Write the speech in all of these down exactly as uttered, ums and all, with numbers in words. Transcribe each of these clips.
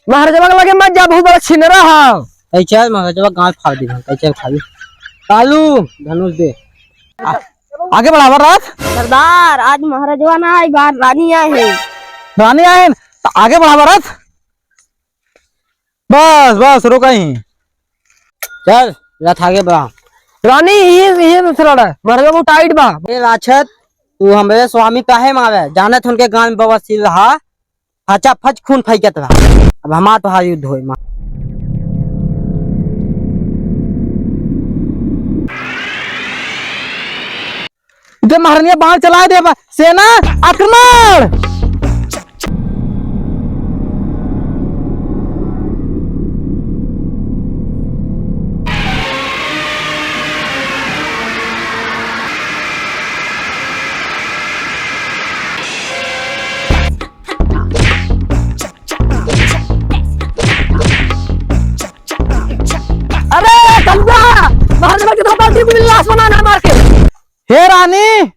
महाराजवा के लगे मत जा, बहुत बड़ा छिनरा है। ए चल, महाराजवा गांड फाड़ दी, ए चल खाली। कालू, धनुष दे। आ, आगे बढ़ावा रात। सरदार, आज महाराजवा ना आए, बाहर रानी आए हैं। रानी आए हैं, तो आगे बढ़ावा रात। बस, बस, रुका ही। चल, रथ आगे बढ़ा। रानी, ये, ये दूसरा रहा। महाराजवा बहुत टाइट बा। ए राक्षस, तू हमरे स्वामी काहे मारे? जानत उनके गांड में बवासीर रहा। फचाफच खून फेंकत रहा। अब हमार तोहार युद्ध होई, मार। इधर महारानिया बाण चलाए दे बा। सेना, आक्रमण! अरे, कलुआ! महाराजवा के तो बाल्टी में लाश बनाना है मार के। हे रानी,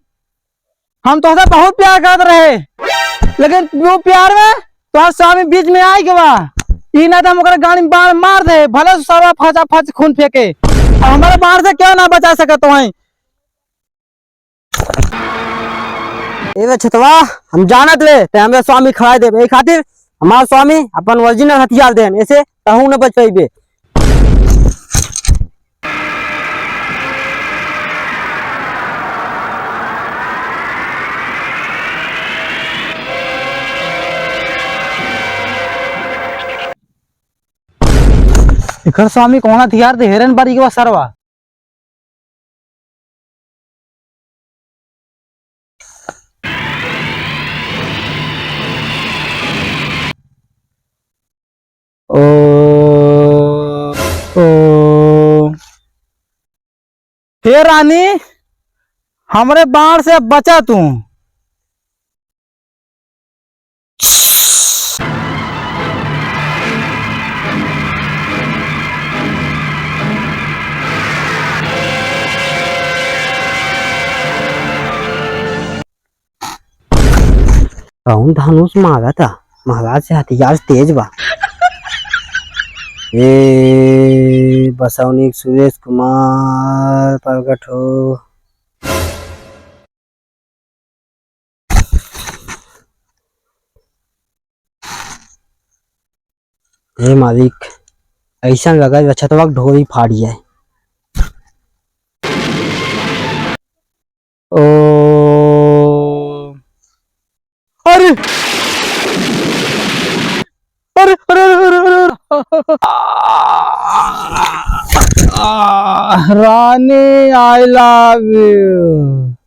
हम तोहसे बहुत प्यार करत रहे, लेकिन वो प्यार में तोहार स्वामी बीच में आइ गवा। ई ना तो हम ओकरा गाड़ी में बाण मार दे, भले सारा फचाफच खून फेंके। अब हमारे बाण से क्यों ना बचा सकत हो? ए बे छतवा, हम जानत रहे ते हमरे स्वामी खवाए देबे, एही खातिर हमार स्वामी अपन original हथियार देन, ऐसे तहू न बच पइबे। एकर स्वामी कौन हथियार दे हेरन बारी के बा सरवा। ओ, ओ। हे रानी, हमरे बाण से बचा तू। कौन धनुष मारा था? महाराज से हथियार तेज बा। ए बसौनी सुरेश कुमार प्रगट हो। हे मालिक, ऐसा लगा छतवा के ढोरी फाड़ी है। ओ, अरे, अरे, अरे, अरे, अरे, अरे। आ, रानी, I love you।